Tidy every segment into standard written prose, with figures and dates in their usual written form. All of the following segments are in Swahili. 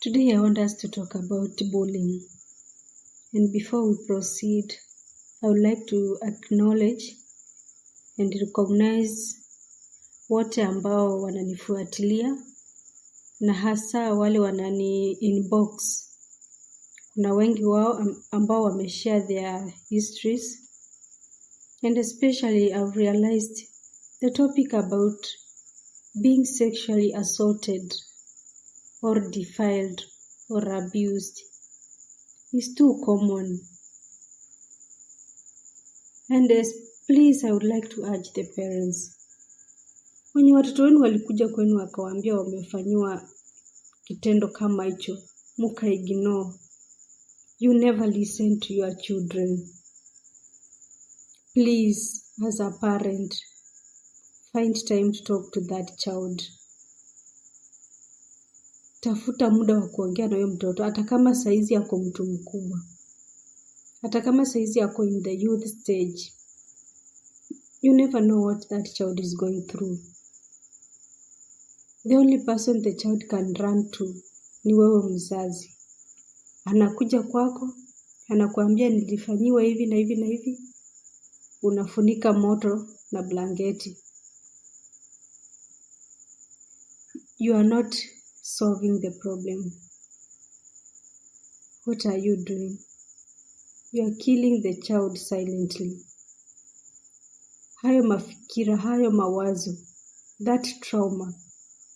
Today I want us to talk about bullying. And before we proceed, I would like to acknowledge and recognize wote ambao wananifuatilia na hasa wale wanani inbox. Kuna wengi wao ambao wameshare their histories, and especially I've realized the topic about being sexually assaulted or defiled or abused is too common. And as please, I would like to urge the parents, wenye watoto wenu walikuja kwenu wakawaambia wamefanyiwa kitendo kama hicho, muka ignore. You never listen to your children. Please, as a parent, find time to talk to that child. Tafuta muda wa kuongea na huyo mtoto, hata kama saizi ako mtu mkubwa, hata kama saizi ako in the youth stage. You never know what that child is going through. The only person the child can run to ni wewe mzazi. Anakuja kwako, anakuambia nilifanyiwa hivi na hivi na hivi, unafunika moto na blanketi. You are not solving the problem. What are you doing? You are killing the child silently. Hayo mafikira, hayo mawazo, that trauma,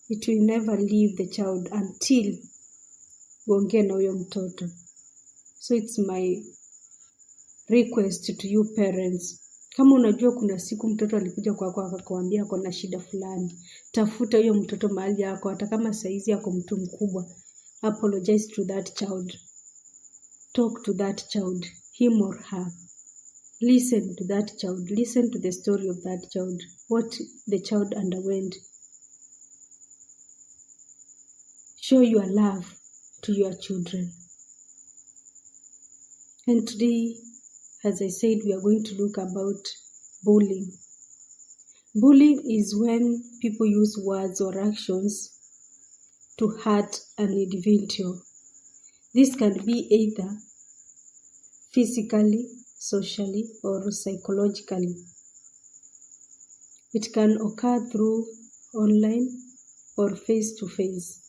it will never leave the child until uongee na huyo mtoto. So it's my request to you parents, kama unajua kuna siku mtoto alikuja kwako akakwambia ako na shida fulani, tafuta huyo mtoto mahali yako, hata kama saizi ako mtu mkubwa, apologize to that child, talk to that child, him or her. Listen to that child, listen to the story of that child, what the child underwent. Show your love to your children. And today, as I said, we are going to look about bullying. Bullying is when people use words or actions to hurt an individual. This can be either physically, socially, or psychologically. It can occur through online or face to face.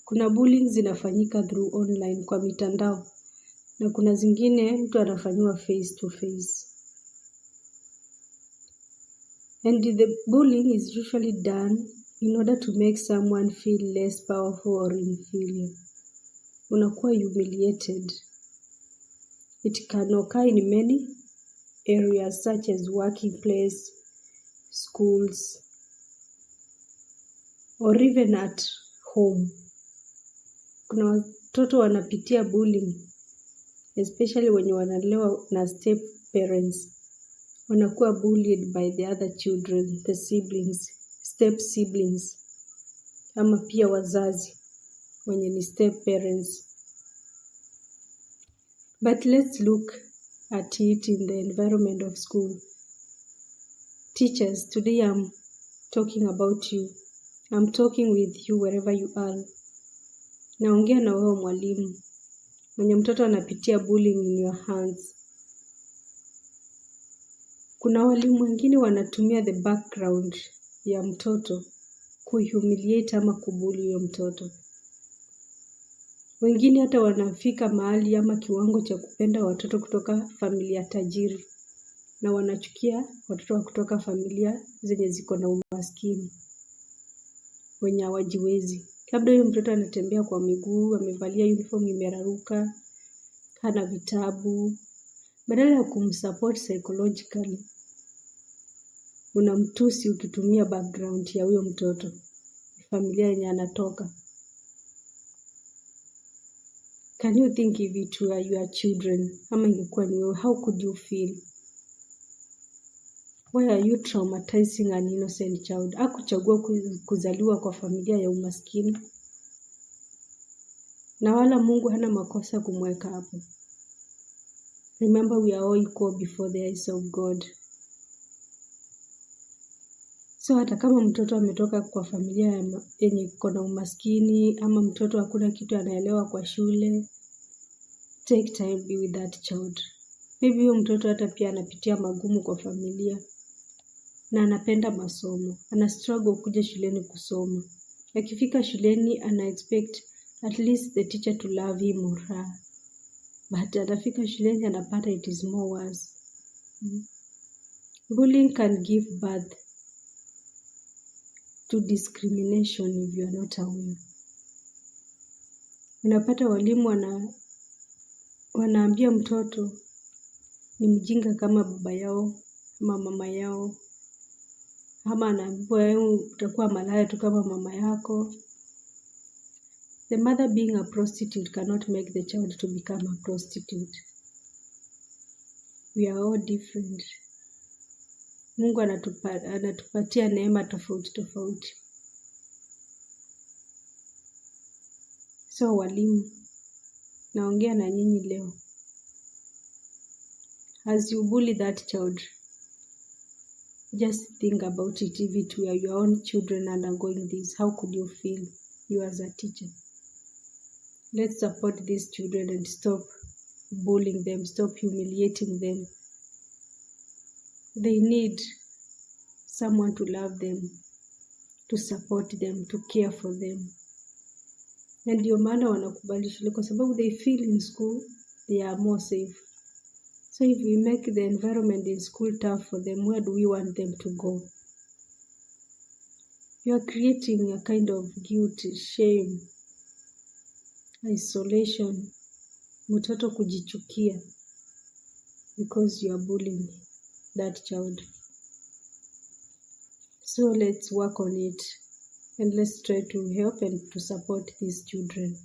Kuna bullying zinafanyika through online kwa mitandao na kuna zingine mtu anafanyiwa face to face. And the bullying is usually done in order to make someone feel less powerful or inferior. Unakuwa humiliated. It can occur in many areas such as working place, schools, or even at home. Kuna watoto wanapitia bullying, especially wenye wanalelewa na step parents. Wanakuwa bullied by the other children, the siblings, step siblings, ama pia wazazi wenye ni step parents. But let's look at it in the environment of school. Teachers, today I'm talking about you. I'm talking with you wherever you are. Naongea na wewe mwalimu mwenye mtoto anapitia bullying in your hands. Kuna walimu wengine wanatumia the background ya mtoto kuhumiliate ama kubully huyo mtoto. Wengine hata wanafika mahali ama kiwango cha kupenda watoto kutoka familia tajiri na wanachukia watoto wa kutoka familia zenye ziko na umaskini, wenye hawajiwezi. Labda huyo mtoto anatembea kwa miguu, amevalia uniform imeraruka, hana vitabu. Badala ya kumsupport psychologically, unamtusi ukitumia background ya huyo mtoto, familia yenye anatoka. Can you think if it were your children, ama ingekuwa ni wewe, how could you feel? Why are you traumatizing an innocent child? Hakuchagua kuzaliwa kwa familia ya umaskini, na wala Mungu hana makosa kumweka hapo. Remember, we are all equal before the eyes of God. So hata kama mtoto ametoka kwa familia yenye iko na umaskini ama mtoto hakuna kitu anaelewa kwa shule, take time, be with that child. Maybe huyo mtoto hata pia anapitia magumu kwa familia na anapenda masomo, ana struggle kuja shuleni kusoma. Akifika shuleni ana expect at least the teacher to love him or her, but anafika shuleni anapata it is more worse. Bullying can give birth to discrimination if you are not aware. Unapata walimu wanaambia mtoto ni mjinga kama baba yao ama mama yao, ama anaambiwa, "Wewe utakuwa malaya tu kama mama yako." The mother being a prostitute cannot make the child to become a prostitute. We are all different. Mungu anatupatia neema tofauti tofauti. So walimu, naongea na nyinyi leo. As you bully that child, just think about it. If it were your own children undergoing this, how could you feel, you as a teacher? Let's support these children and stop bullying them, stop humiliating them. They need someone to love them, to support them, to care for them. Na ndio maana wanakubali shule kwa sababu they feel in school they are more safe. So if we make the environment in school tough for them, where do we want them to go? You are creating a kind of guilt, shame, isolation, mtoto kujichukia because you are bullying that child. So let's work on it and let's try to help and to support these children.